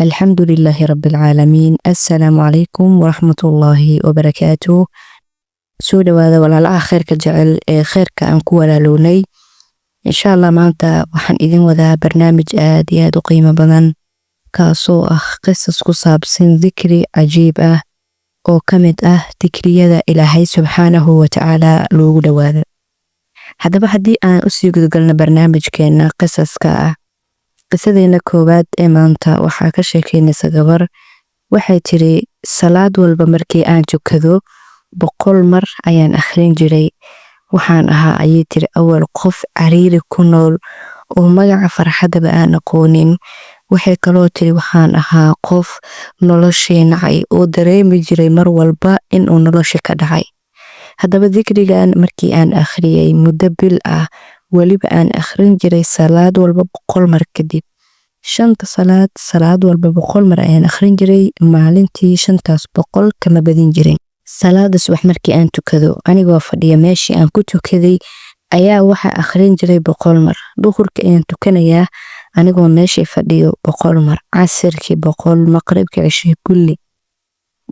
الحمد لله رب العالمين. السلام عليكم ورحمة الله وبركاته. Soo dhawaada walaalaha kheyrka jecel ee kheyrka aan ku walaalownay. Insha Allah maanta waxaan idin wadaa barnaamij aad iyo aad u qiimo badan, kaasoo ah qisas ku saabsan dikri cajiib ah oo ka mid ah dikriyada Ilaahay subxaanahu watacaala loogu dhawaado. Haddaba haddii aan usii gudgalno barnaamijkeena qisaska ah, qisadeena koowaad ee maanta waxaa ka sheekeynaysa gabar. Waxay tiri, salaad walba markii aan tukado 100 mar ayaan akhrin jiray. Waxaan ahaa, ayay tiri, awal qof cariiri ku nool oo magaca farxadaba aan aqoonin. Waxay kaloo tiri, waxaan ahaa qof noloshii nacay oo dareemi jiray mar walba inuu nolosha ka dhacay. Haddaba dikrigan markii aan akhriyay muddo bil ah, weliba aan akhrin jiray salaad walba 100 mar, kadib shanta salaad, salaad walba 100 mar ayaan akhrin jiray maalintii. Shantaas 100 kama badin jirin. Salaada subax markii aan tukado, anigoo fadhiya meeshii aan ku tukaday ayaa waxaa akhrin jiray 100 mar. Duhurka ayaan tukanayaa, anigoo meeshii fadhiyo 100 mar, casirkii 100, maqribkii, cishii, kulli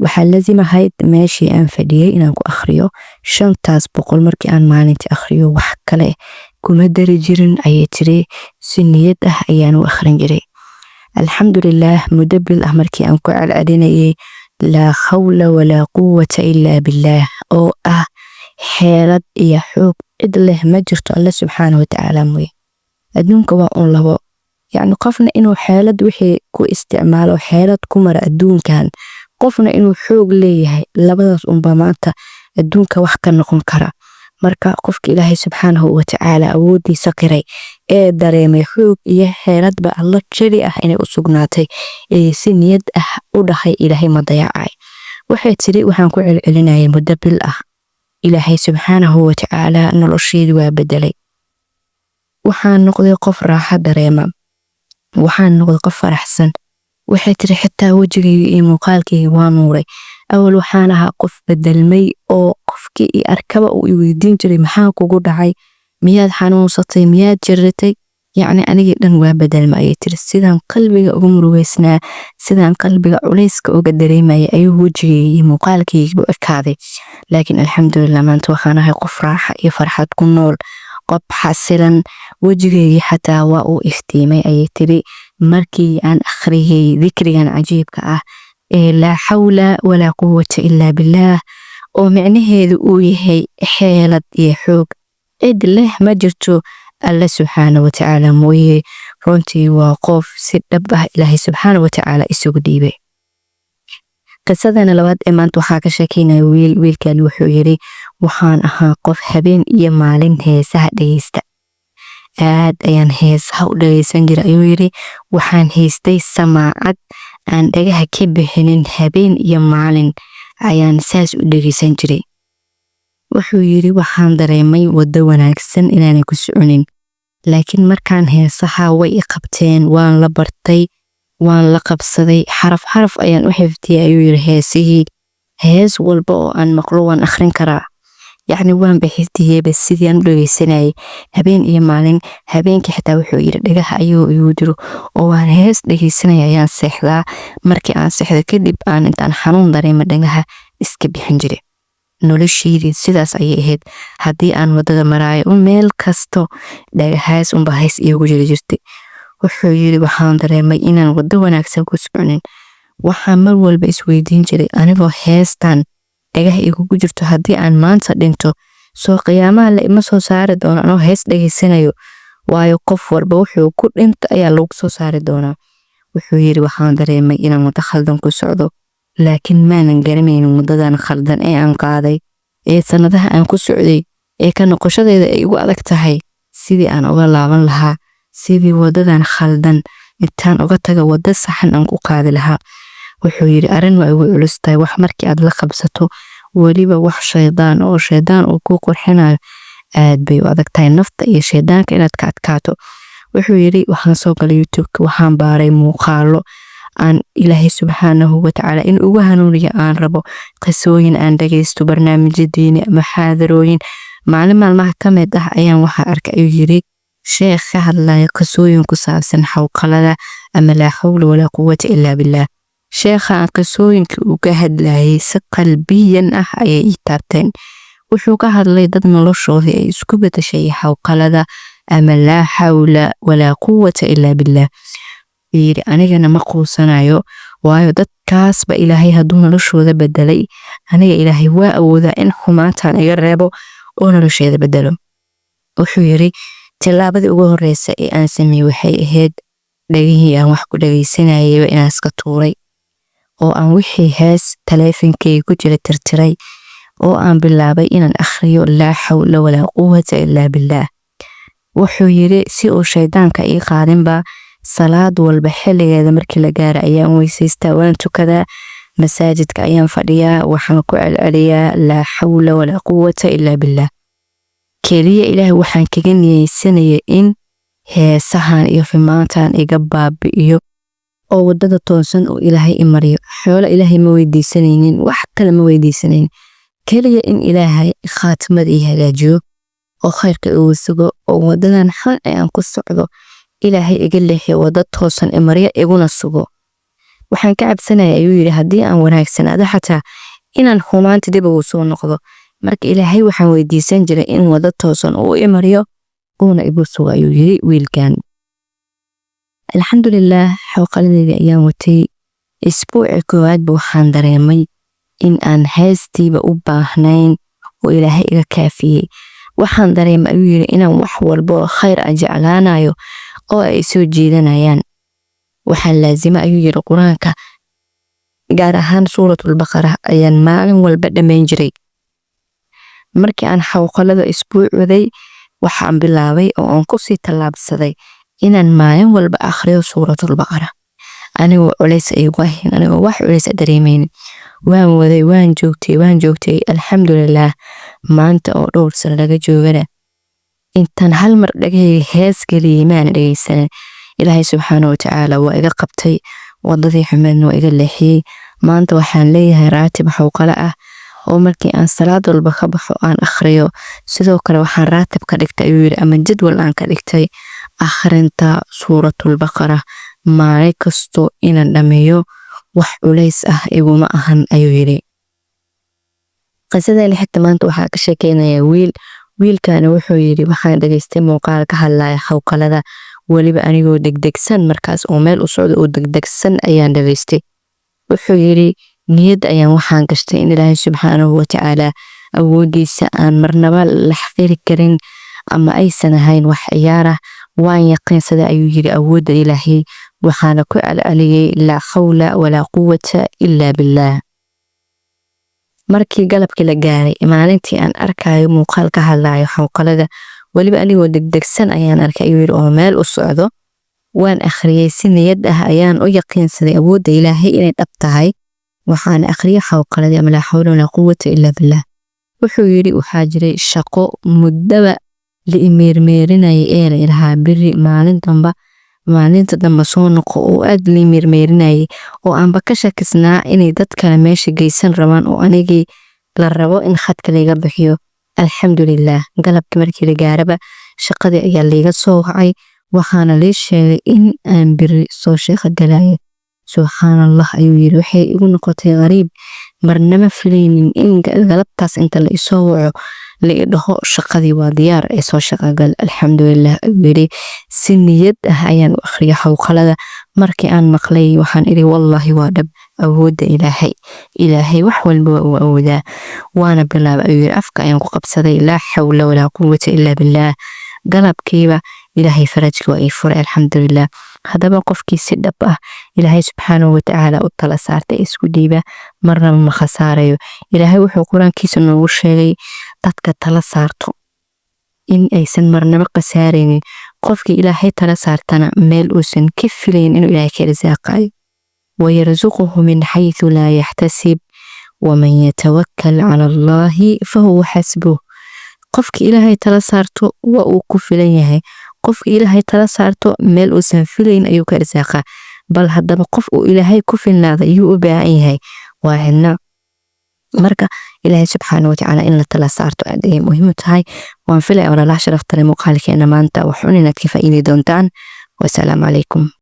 waxaa lazim ahayd meeshii aan fadhiyey inaan ku akhriyo shantaas 100. Markii aan maalintii akhriyo wax kale kuma dari jirin, ayay tiri. Si niyad ah ayaan u akhrin jiray. Alxamdulilaah, muddo bil ah markii aan ku celcelinayay laa xawla walaa quwata ilaa billaah, oo ah xeelad iyo xoog cid leh ma jirto Alle subxaanahu watacaala mooye. Adduunka waa un labo, yacni qofna inuu xeelad wixii ku isticmaalo, xeelad ku mara adduunkan, qofna inuu xoog leeyahay. Labadaas unbaa maanta adduunka wax ka noqon kara. Marka qofka Ilaahay subxaanahu watacaala awoodiisa qiray ee dareemay xoog iyo xeeladba Allo jeli ah inay u sugnaatay, ee si niyad ah u dhahay Ilaahay ma dayacay. Waxay tiri, waxaan ku celcelinayay muddo bil ah, Ilaahay subxaanahu watacaala nolosheedii waa bedelay. Waxaan noqday qof raaxa dareema, waxaan noqday qof faraxsan. Waxay tiri, xitaa wejigayga iyo muuqaalkayga waa nuuray. Awal waxaan ahaa qof bedelmay oo qofkii i arkaba uu i weydiin jiray, maxaa kugu dhacay? Miyaad xanuunsatay? Miyaad jiratay? Yacni anigii dhan waa bedelma, ayay tiri. Sidaan qalbiga uga murugeysnaa, sidaan qalbiga culayska uga dareemaya ayuu wejigayga iyo muuqaalkayga u ekaaday. Laakiin alxamdulilah, maanta waxaan ahay qof raaxa iyo farxad ku nool, qof xasilan. Wejigaygii xataa waa uu iftiimay, ayay tiri, markii aan akhriyay dikrigan cajiibka ah ee laa xawla walaa quwata ilaa billaah, oo micnaheedu uu yahay xeelad iyo xoog cid leh ma jirto Alle subxaana watacaala mooye. Runtii waa qof si dhab ah Ilaahay subxaana watacaala isugu dhiibay. Qisadana labaad ee maanta waxaa ka sheekeynaya wiil. Wiilkan wuxuu yiri, waxaan ahaa qof habeen iyo maalin heesaha dhegeysta. Aad ayaan heesaha u dhegeysan jiray, ayuu yiri. Waxaan haystay samaacad aan dhagaha ka bixinin, habeen iyo maalin ayaan saas u dhegeysan jiray. Wuxuu yiri, waxaan dareemay waddo wanaagsan inaanay ku soconin, laakiin markaan heesaha way i qabteen, waan la bartay, waan la qabsaday, xaraf xaraf ayaan u xifdiyay, ayuu yiri, heesihii. Hees walba oo aan maqlo waan akhrin karaa, yacni waanba xifdiyeyba sidii aan u dhegeysanayay habeen iyo maalin. Habeenkii xitaa, wuxuu yiri, dhagaha ayuu igu jiro oo waan hees dhegeysanaya ayaan seexdaa. Markii aan seexdo kadib aan intaan xanuun dareemo dhagaha iska bixin jiray. Noloshaydii sidaas ayay ahayd. Haddii aan wadada maraayo, meel kasto dhagahaas unba hees iigu jiri jirtay. Wuxuu yiri, waxaan dareemay inaan waddo wanaagsan ku soconin. Waxaan mar walba isweydiin jiray, anigoo heestan dhagaha igugu jirto, haddii aan maanta dhinto, soo qiyaamaha la ima soo saari doono anoo hees dhegeysanayo? Waayo, qof walba wuxuu ku dhinto ayaa lagu soo saari doonaa. Wuxuu yiri, waxaan dareemay inaan waddo khaldan ku socdo, laakiin maanan garanaynin waddadan khaldan ee aan qaaday, ee sanadaha aan ku socday, ee ka noqoshadeeda ay igu adag tahay, sidii aan uga laaban lahaa, sidii wadadan khaldan intaan uga taga waddo saxan aan ku qaadi lahaa. Wuxuu yiri, arrin waa igu culus tahay. Wax markii aad la qabsato, weliba wax shaydaan oo shaydaan uu ku qurxinayo, aad bay u adag tahay nafta iyo shaydaanka inaad ka adkaato. Wuxuu yiri, waxaan soo galay YouTube-ka, waxaan baaray muuqaalo aan Ilaahay subxaanahu watacaala in ugu hanuuniyo aan rabo, qisooyin aan dhageysto, barnaamijyo diini, muxaadarooyin. Maalin maalmaha ka mid ah ayaan waxaa arkay, ayuu yiri, Sheekh ka hadlaya qisooyin ku saabsan xawqalada ama laa xawla walaa quwata ilaa billaah. Sheekha qisooyinka uu ka hadlayay si qalbiyan ah ayay ii taabteen. Wuxuu ka hadlay dad noloshoodii ay isku bedeshay xawqalada ama laa xawla walaa quwata ilaa billaah. Yiri anigana ma quusanayo, waayo dadkaasba Ilaahay hadduu noloshooda bedelay, aniga Ilaahay waa awoodaa in xumaantan iga reebo oo nolosheeda bedelo. Wuxuu yiri tillaabadii ugu horeysa ee aan sameeyey waxay ahayd dhagihii aan wax ku dhageysanayayba inaan iska tuuray, oo aan wixii hees taleefankeyga ku jira tirtiray, oo aan bilaabay inaan akhriyo laa xawla walaa quwata ilaa billaah. Wuxuu yiri si uu shaydaanka ii qaadinba, salaad walba xilligeeda markii la gaaro ayaan weysaystaa, waan tukadaa, masaajidka ayaan fadhiyaa, waxaan ku celceliyaa laa xawla walaa quwata ilaa billaah. Keliya Ilaahay waxaan kaga niyeysanaya in heesahan iyo xumaantan iga baabi'iyo oo wadada toosan uu Ilaahay i mariyo. Xoolo Ilaahay ma weydiisanaynin, wax kale ma weydiisanaynin, keliya in Ilaahay khaatimada ii hagaajiyo oo khayrka igu sugo, oo wadadan xun ee aan ku socdo Ilaahay iga leexiyo, wada toosan i mariyo, iguna sugo. Waxaan ka cabsanaya, ayuu yiri, haddii aan wanaagsanaado xataa inaan xumaanta dib ugu soo noqdo. Marka Ilaahay waxaan weydiisan jiray in wada toosan uu i mariyo uuna igu sugo, ayuu yiri wiilkan. Alxamdulilaah, xawqaladeedii ayaan watay. Isbuuci koowaadba waxaan dareemay in aan heestiiba u baahnayn oo Ilaahay iga kaafiyey. Waxaan dareemay, ayuu yiri, inaan wax walba oo khayr aan jeclaanayo oo ay soo jiidanayaan. Waxaan laazima, ayuu yiri, Qur-aanka, gaar ahaan Suuratulbaqara ayaan maalin walba dhammayn jiray. Markii aan xawqalada isbuuc waday, waxaan bilaabay oo aan kusii tallaabsaday inaan maalin walba akhriyo Suuratulbaqara, anigoo culays igu ahayn, anigoo wax culays dareemaynin. Waan waday, waan joogtay, waan joogtay. Alxamdulilaah, maanta oo dhowr sano laga joogana, intaan hal mar dhagahayga hees geliyey maana dhegeysanin. Ilaahay subxaana watacaala waa iga qabtay, wadadii xumeedna waa iga leexiyey. Maanta waxaan leeyahay raatib xawqalo ah oo markii aan salaad walba ka baxo aan akhriyo. Sidoo kale waxaan raatib ka dhigtay, ayuu yiri, ama jadwal aan ka dhigtay akhrinta Suuratulbaqara maalin kasto inaan dhameeyo. Wax culays ah iguma ahan, ayuu yiri. Qisadani xigta maanta waxaa ka sheekeynaya wiil. Wiilkani wuxuu yiri waxaan dhageystay muuqaal ka hadlaya xawqalada, weliba anigoo degdegsan markaas oo meel u socdo oo degdegsan ayaan dhageystay. Wuxuu yiri niyad ayaan waxaan gashtay in Ilaahay subxaanahu watacaala awoodiisa aan marnaba la xaqiri karin ama aysan ahayn wax ciyaar ah. Waan yaqiinsaday, ayuu yiri, awoodda Ilaahay, waxaana ku celceliyey laa xawla walaa quwata ilaa billaah. Markii galabkii la gaaray maalintii aan arkayo muuqaal ka hadlayo xawqalada, weliba anigoo degdegsan ayaan arkay, ayuu yiri, oo meel u socdo. Waan akhriyey, si niyad ah ayaan u yaqiinsaday awoodda Ilaahay inay dhab tahay. Waxaan akhriyay xawqaladii ama laa xawla walaa quwata ilaa billaah. Wuxuu yiri waxaa jiray shaqo muddaba la imeermeerinayay ee la ilahaa beri maalin damba, maalinta damba soo noqo, oo aad la imeermeerinayay, oo aanba ka shakisnaa inay dad kale meesha geysan rabaan oo anigii la rabo in khadka layga bixiyo. Alxamdulilaah, galabkii markii la gaaraba shaqadii ayaa layga soo wacay, waxaana lii sheegay in aan beri soo shaqo galaya. Subxaan Allah, ayuu yiri, waxay igu noqotay qariib, marnama filaynin in galabtaas inta la isoo waco la i dhaho shaqadii waa diyaar ee soo shaqogal. Alxamdulilah, ayuu yiri, si niyad ah ayaan u akhriyay xawqalada. Markii aan maqlay waxaan idhi wallaahi waa dhab awoodda Ilaahay, Ilaahay wax walba waa uu awoodaa. Waana bilaabay, ayuu yiri, afka ayaan ku qabsaday laa xawla walaa quwata ilaa billaah. Galabkiiba Ilaahay farajka waa ii furay, alxamdulilah. Haddaba qofkii si dhab ah Ilaahay subxaanahu watacaala u tala saartay, isku dhiiba, marnaba ma khasaarayo. Ilaahay wuxuu Qur-aankiisa noogu sheegay dadka tala saarto in aysan marnaba khasaaraynin. Qofkii Ilaahay tala saartana meel uusan ka filayn inuu Ilaahay ka irsaaqayo. Wayarsuquhu min xaythu laa yaxtasib, waman yatawakal cala Allaahi fahuwa xasbuh. Qofkii Ilaahay tala saarto waa uu ku filan yahay. Qofkii Ilaahay tala saarto meel uusan filayn ayuu ka irsaaqaa. Bal haddaba qof uu Ilaahay ku filnaaday yuu u baahan yahay? Waa cidna. Marka Ilaahay subxaana watacaala in la tala saarto aad ayay muhiim u tahay. Waan filaya, walaalaha sharaftale, muuqaalkeena maanta waxun inaad ka faa'iidi doontaan. Wasalaamu calaykum.